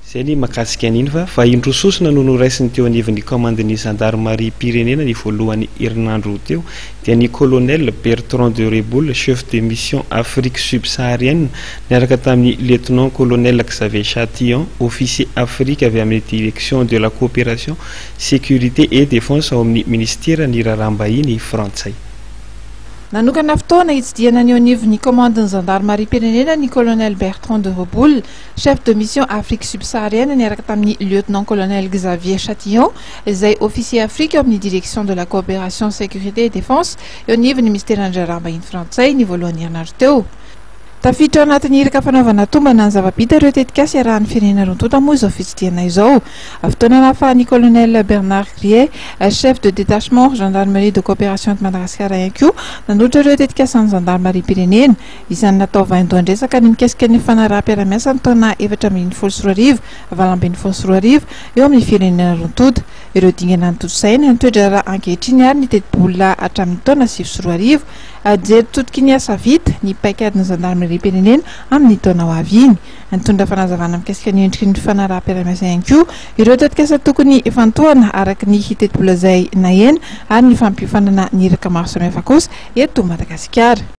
Izay ny mahakasika an'iny fa vahiny roa sosona no noraisiny teo anivon'ny kaomandin'ny zandarimariam-pirenena ny voalohan'ny herinandro teo dia ny Colonel Bertrand de Reboul, chef de mission Afrique subsaharienne niaraka tamin'ny Lieutenant Colonel Xavier Chatillon, officier Afrique avy amin'ny Direction de la coopération, sécurité et défense ao amin'ny minisiteran'ny raharaham-bahiny frantsay. Nanokana fotoana hitsidihana ny eo anivon'ny kaomandin'ny zandarimariam-pirenena ny Colonel Bertrand de Reboul, chef de mission Afrique subsaharienne niaraka tamin'ny Lieutenant Colonel Xavier Chatillon izay officier Afrique ao amin'ny Direction de la coopération, sécurité et défense eo anivon'ny minisiteran'ny raharaham-bahiny frantsay ny voalohan'ny herinandro teo. Tafiditra ao anatin'ny iraka fanaovana tombana ny zava-bita ireo tetikasa iarahan'ny firenena roa tonta moa izao fitsidihana izao. Fotoana nahafahan'ny Colonel Bernard Grillet, chef de détachement gendarmerie de coopération eto Madagasikara ihany koa nanolotra ireo tetikasan'ny zandarimariam-pirenena. Isan'ny natao vaindohan-dresaka ny mikasika ny fanaraham-piarahamiasa ny taona 2014, 2018 eo amin'ny firenena roa tonta. Ireo dingana notontosaina, ny toe-draharaha ankehitriny ary ny tetibola hatramin'ny taona 2009. Jery todiky ny asa vita, ny paikadin'ny zandarimariam-pirenena amin'ny taona ho avy iny. Nitondra fanazavana mikasika ny endriky ny fanaraham-piarahamiasa ihany koa ireo tetikasa tokony hifantohana araka ny tetibola izay nahena ary ny fampiofanana ny iraka maro samihafa kosa eto Madagasikara.